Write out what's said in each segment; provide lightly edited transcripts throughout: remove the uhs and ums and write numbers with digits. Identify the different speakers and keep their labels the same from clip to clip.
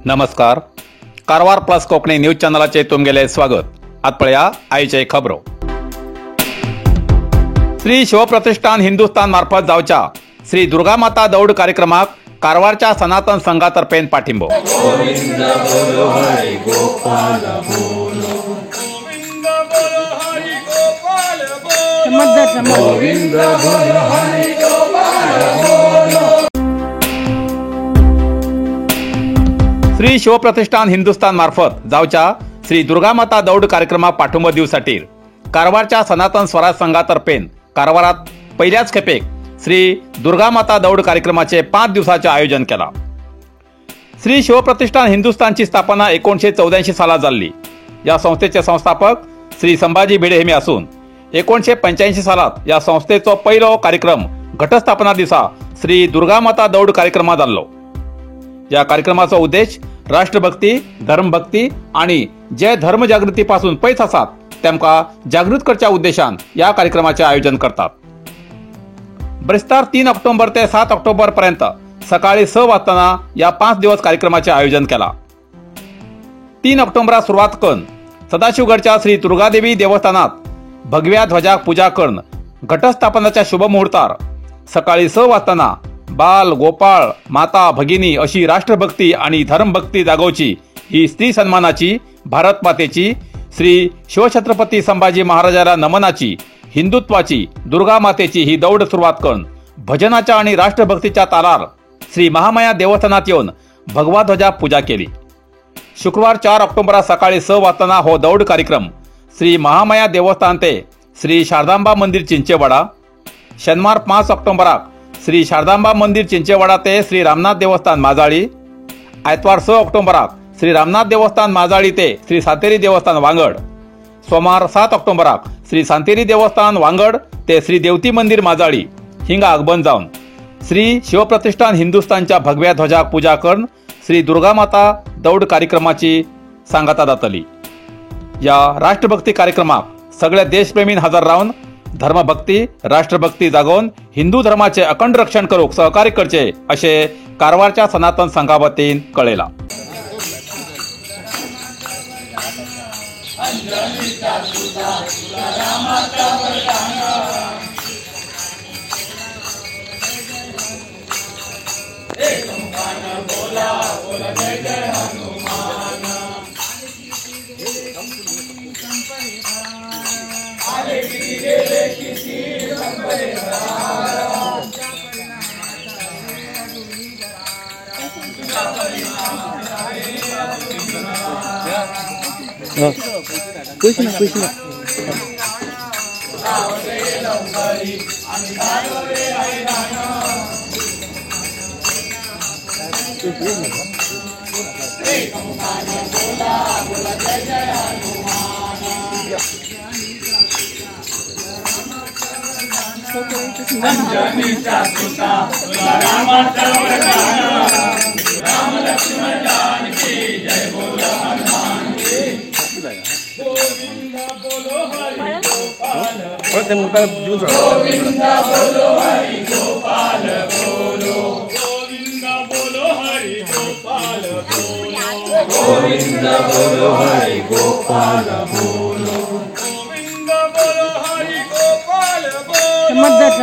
Speaker 1: नमस्कार, Karwar plus Konkani news चॅनलाचे तुमगेले स्वागत. आत पळया आयचे खबरो. श्री शिवप्रतिष्ठान हिंदुस्तान मार्फत जावच्या श्री दुर्गामाता दौड कार्यक्रमाक कारवारच्या सनातन संघातर्फे पाठिंबो. श्री शिवप्रतिष्ठान हिंदुस्तान मार्फत जावच्या श्री दुर्गामाता दौड कार्यक्रमाक पाठिंबो दिवसाठी कारवारच्या सनातन स्वराज संघातर्फे कारवारात पहिल्याच खेपेक श्री दुर्गामाता दौड कार्यक्रमाचे 5 दिवसाचे आयोजन केला. श्री शिवप्रतिष्ठान हिंदुस्तानची स्थापना 1984 सालात जाल्ली. या संस्थेचे संस्थापक श्री संभाजी भिडे हेमी असून 1985 सालात या संस्थेचो पहिलो कार्यक्रम घटस्थापना दिसा श्री दुर्गामाता दौड कार्यक्रमा जाल्लो. या कार्यक्रमाचो उद्देश राष्ट्रभक्ती, धर्मभक्ती आणि जे धर्मजागृतीपासून पयस आसात तेमकां जागृत करच्या उद्देशान या कार्यक्रमाचे आयोजन करतात. ब्रेस्तार 3 ऑक्टोबर ते 7 ऑक्टोबर पर्यंत सकाळी 6 वाजताना या 5 दिवस कार्यक्रमाचे आयोजन केला. 3 ऑक्टोबरा सुरवात करून सदाशिवगडच्या श्री दुर्गादेवी देवस्थानात भगव्या ध्वजाक पूजा करून घटस्थापनाच्या शुभ मुहूर्तार सकाळी 6 वाजताना बाल गोपाळ माता भगिनी अशी राष्ट्रभक्ती आणि धर्मभक्ती जागोवची ही स्त्री सन्मानाची, भारत मातेची, श्री शिवछत्रपती संभाजी महाराजाला नमनाची, हिंदुत्वाची, दुर्गा मातेची ही दौड सुरुवात करून भजनाच्या आणि राष्ट्रभक्तीच्या तालार श्री महामाया देवस्थानात येऊन भगवा ध्वजा पूजा केली. शुक्रवार 4 ऑक्टोबरा सकाळी 6 वाजताना हो दौड कार्यक्रम श्री महामाया देवस्थान ते श्री शारदांबा मंदिर चिंचेवाडा, शनिवार 5 ऑक्टोबराक श्री शारदांबा मंदिर चिंचेवाडा ते श्री रामनाथ देवस्थान माजाळी, आयतवार 6 ऑक्टोबराक श्री रामनाथ देवस्थान माजाळी ते श्री सांतेरी देवस्थान वांगड, सोमार 7 ऑक्टोबराक श्री सांतेरी देवस्थान वांगड ते श्री देवती मंदिर माजाळी हिंगा आगमन जावन श्री शिवप्रतिष्ठान हिंदुस्तानच्या भगव्या ध्वजाक पूजा करून श्री दुर्गामाता दौड कार्यक्रमाची सांगाता जातली. या राष्ट्रभक्ती कार्यक्रमाक सगळ्या देशप्रेमीन हजर रावन धर्मभक्ती, राष्ट्रभक्ती जागोवन हिंदू धर्माचे अखंड रक्षण करूक सहकार्य करचे असे कारवारच्या सनातन संघा वतीन कळेला.
Speaker 2: कुछ ना कुछ ना
Speaker 3: राम लक्ष्मण जानकी जय बोलो हनुमान की. गोविंदा बोलो हरि गोपाल, गोविंदा बोलो हरि गोपाल बोलो, गोविंदा बोलो हरि गोपाल बोलो, गोविंदा बोलो हरि गोपाल बोलो, गोविंदा बोलो हरि गोपाल बोलो,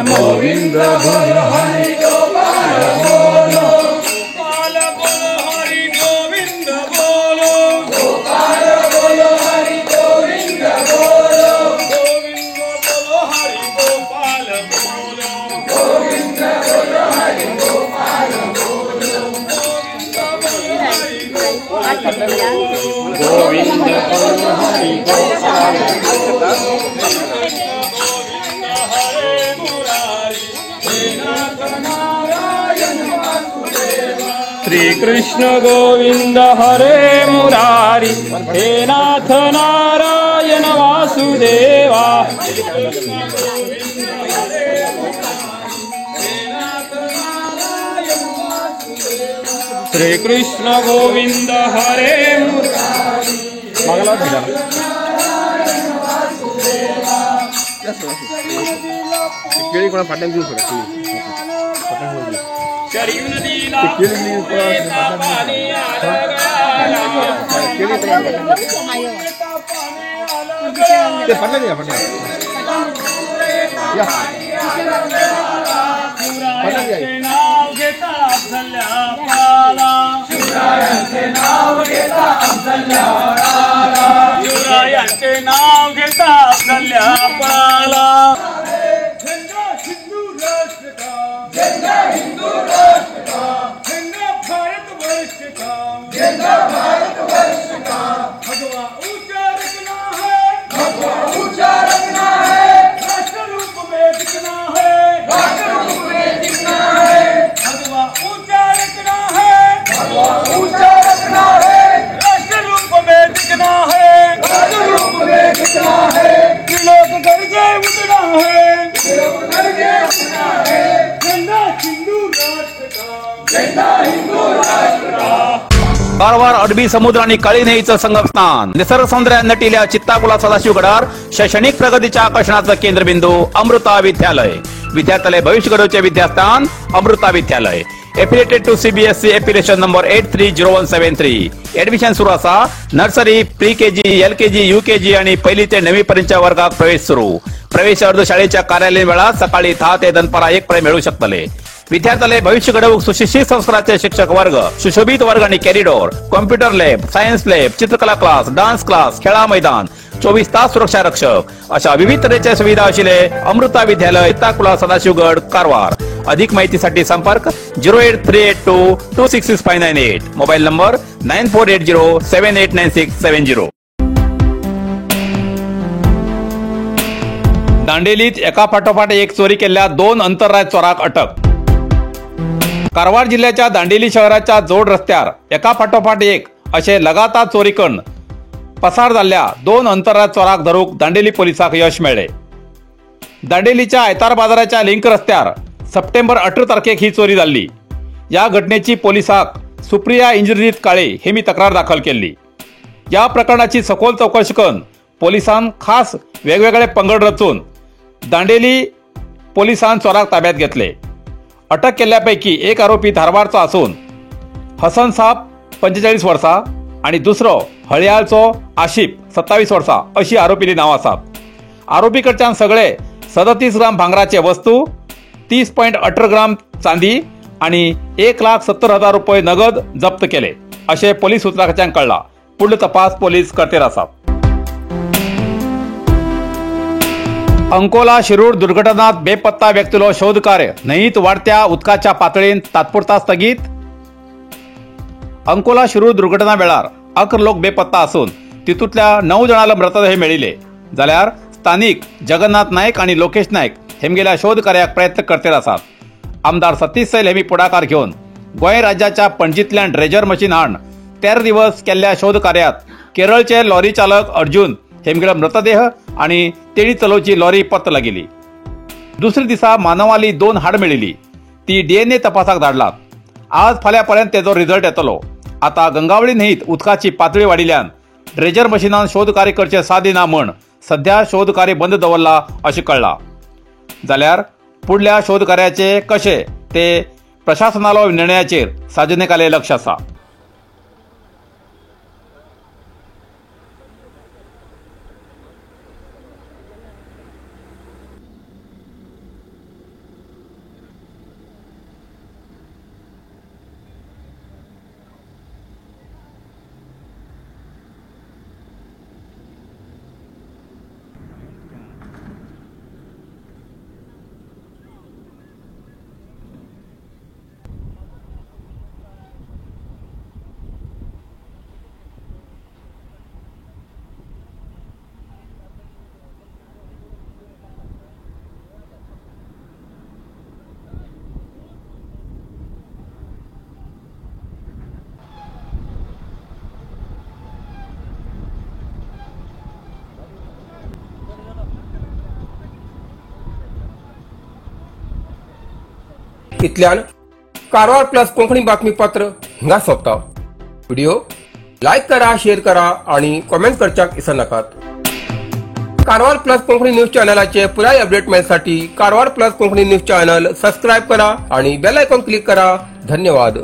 Speaker 3: गोविंदा बोलो हरि गोपाल बोलो, गोपाल बोलो हरि गोविंद बोलो, गोपाल बोलो हरि गोविंद बोलो, गोविंद बोलो हरि गोपाल बोलो, गोविंद बोलो हरि गोपाल बोलो, गोविंद बोलो हरि गोपाल बोलो, गोविंद बोलो हरि गोपाल बोलो, गोविंद हरे मुरारी हे नाथ नारायण वासुदेवा.
Speaker 4: श्री कृष्ण गोविंद हरे मुरारी हे नाथ नारायण वासुदेवा. श्री कृष्ण गोविंद हरे मुरारी. मागला
Speaker 2: केळी कोणा फाटल्यान दिवं सोडा.
Speaker 4: शरयू नदीला पाणी आलं.
Speaker 3: शिवरायांचे नाव घेता अफजल्या पळाला, शिवरायांचे नाव घेता अफजल्या पळाला, शिवरायांचे नाव घेता अफजल्या पळाला। झेंडा हिंदू राष्ट्र का, झेंडा हिंदू राष्ट्र का, झेंडा भारत वर्ष का, झेंडा भारत वर्ष का। भगवा ऊंचा रखना है, भगवा ऊंचा रखना है, राष्ट्र रूप में दिखना है, राष्ट्र रूप में दिखना है। भगवा ऊंचा रखना है, भगवा ऊंचा रखना है, राष्ट्र रूप में दिखना है, राष्ट्र रूप में दिखना है। त्रिलोक गरजे उठना है, त्रिलोक गरजे उठना है, झंडा हिंदू राष्ट्र का, झंडा हिंदू राष्ट्र का।
Speaker 1: कारवार अरबी समुद्र आणि काळी न्हंयेचं संगमस्थान, निसर्ग सौंदर्यात नटिल्या चित्ताकुला सदाशिवगडार शैक्षणिक प्रगतीच्या आकर्षणाचं केंद्रबिंदू अमृता विद्यालय। विद्यार्थ्यालय भविष्य घडवचे विद्यास्थान Amrita Vidyalaya. Affiliated to CBSE affiliation number 830173. Admission सुरू असा. Nursery, pre KG, LKG, UKG आणि पहिली ते 9वी पर्यंतच्या वर्गात प्रवेश सुरू. प्रवेश अर्ज शाळेच्या कार्यालयीन वेळात सकाळी 10 ते दनपारा 1 पर्यंत मिळू शकतले. विद्यार्थ्यालय भविष्य घडवूक सुशिक्षित संस्काराचे शिक्षक वर्ग, सुशोभित वर्ग आणि corridor, computer lab, science lab, चित्रकला क्लास, डान्स क्लास, खेळा मैदान, 24 तास सुरक्षा रक्षक अशा विविध तऱ्हेच्या सुविधा असलेले अमृता विद्यालय, चित्ताकुला, सदाशिवगड, कारवार. अधिक माहितीसाठी संपर्क 08382 266598, मोबाईल नंबर 9480 789670. दांडेलीत एका पाठोपाठ एक चोरी केल्ल्या 2 अंतरराज्य चोराक अटक. कारवार जिल्ह्याच्या दांडेली शहराच्या जोड रस्त्यार एका पाठोपाठ एक असे लगातार चोरी करून पसार जाल्ल्या 2 अंतरराज्य चोराक धरूक दांडेली पोलिसाक यश मेळ्ळे. दांडेलीच्या आयतार बाजाराच्या लिंक रस्त्यार सप्टेंबर 18 तारखेक ही चोरी जाल्ली. या घटनेची पोलिसाक सुप्रिया इंद्रजीत काळे हेमी तक्रार दाखल केल्ली. या प्रकरणाची सखोल चौकशी करून पोलिसान खास वेगवेगळे पंगड रचून दांडेली पोलिसान चोराक ताब्यात घेतले. अटक केल्ल्यापैकी एक आरोपी धारवाडचो आसून हसन साब 45 वर्सां आनी दुसरो हळयाळचो आशिफ 27 वर्सां अशी आरोपीली नांव आसात. आरोपी कडच्यान सगळे 37 ग्राम भांगराचे वस्तू, 30.18 ग्राम चांदी आनी 1,70,000 रुपये नगद जप्त केले अशें पोलीस सूत्रांकडच्यान कळ्ळां. फुडलो तपास पोलीस करतेर आसात. अंकोला शिरूर दुर्घटनात बेपत्ता व्यक्तीलो शोध कार्य न्हंयेत वाढत्या उदकाच्या पातळीन तात्पुरता स्थगीत. अंकोला शिरूर दुर्घटना वेळार 11 लोक बेपत्ता असून तितूंतल्या 9 जाणांलो मृतदेह मेळिल्ले, जाल्यार स्थानिक जगन्नाथ नायक आणि लोकेश नायक हेमगेल्या शोध कार्याक प्रयत्न करतेर आसात. आमदार सतीश सैल हेमी पुढाकार घेवन गोंय राज्याच्या पणजींतल्यान ड्रेजर मशीन हाडून 13 दिवस केल्ल्या शोध कार्यात केरळचे लॉरी चालक अर्जुन हेमगेलो मृतदेह आणि तेणी चलोवची लॉरी पत्त लागिल्ली. दुसरे दिसा मानवाली 2 हाड मेळिल्ली, ती डीएनए तपासाक धाडलात. आज फाल्यां पर्यंत तेजो रिझल्ट येतलो. आता गंगावळी न्हंयेत उदकाची पातळी वाडिल्ल्यान ड्रेजर मशिनान शोध कार्य करचे सादे ना म्हण सध्या शोध कार्य बंद दवरला अशें कळ्ळां. जाल्यार फुडल्या शोध कार्याचे कशे ते प्रशासनालो निर्णयाचेर सार्वजनिकाले लक्ष आसा.
Speaker 2: इतल्यान कारवार प्लस कोंकणी बातमीपत्र हिंगा सोंपता. व्हिडिओ लायक करा, शेअर करा आणि कॉमेंट करच्याक विसरनाकात. कारवार प्लस कोंकणी न्यूज चॅनलाचे पुराय update मेळसाठी Karwar plus Konkani news channel subscribe करा आणि बेल आयकॉन क्लिक करा. धन्यवाद.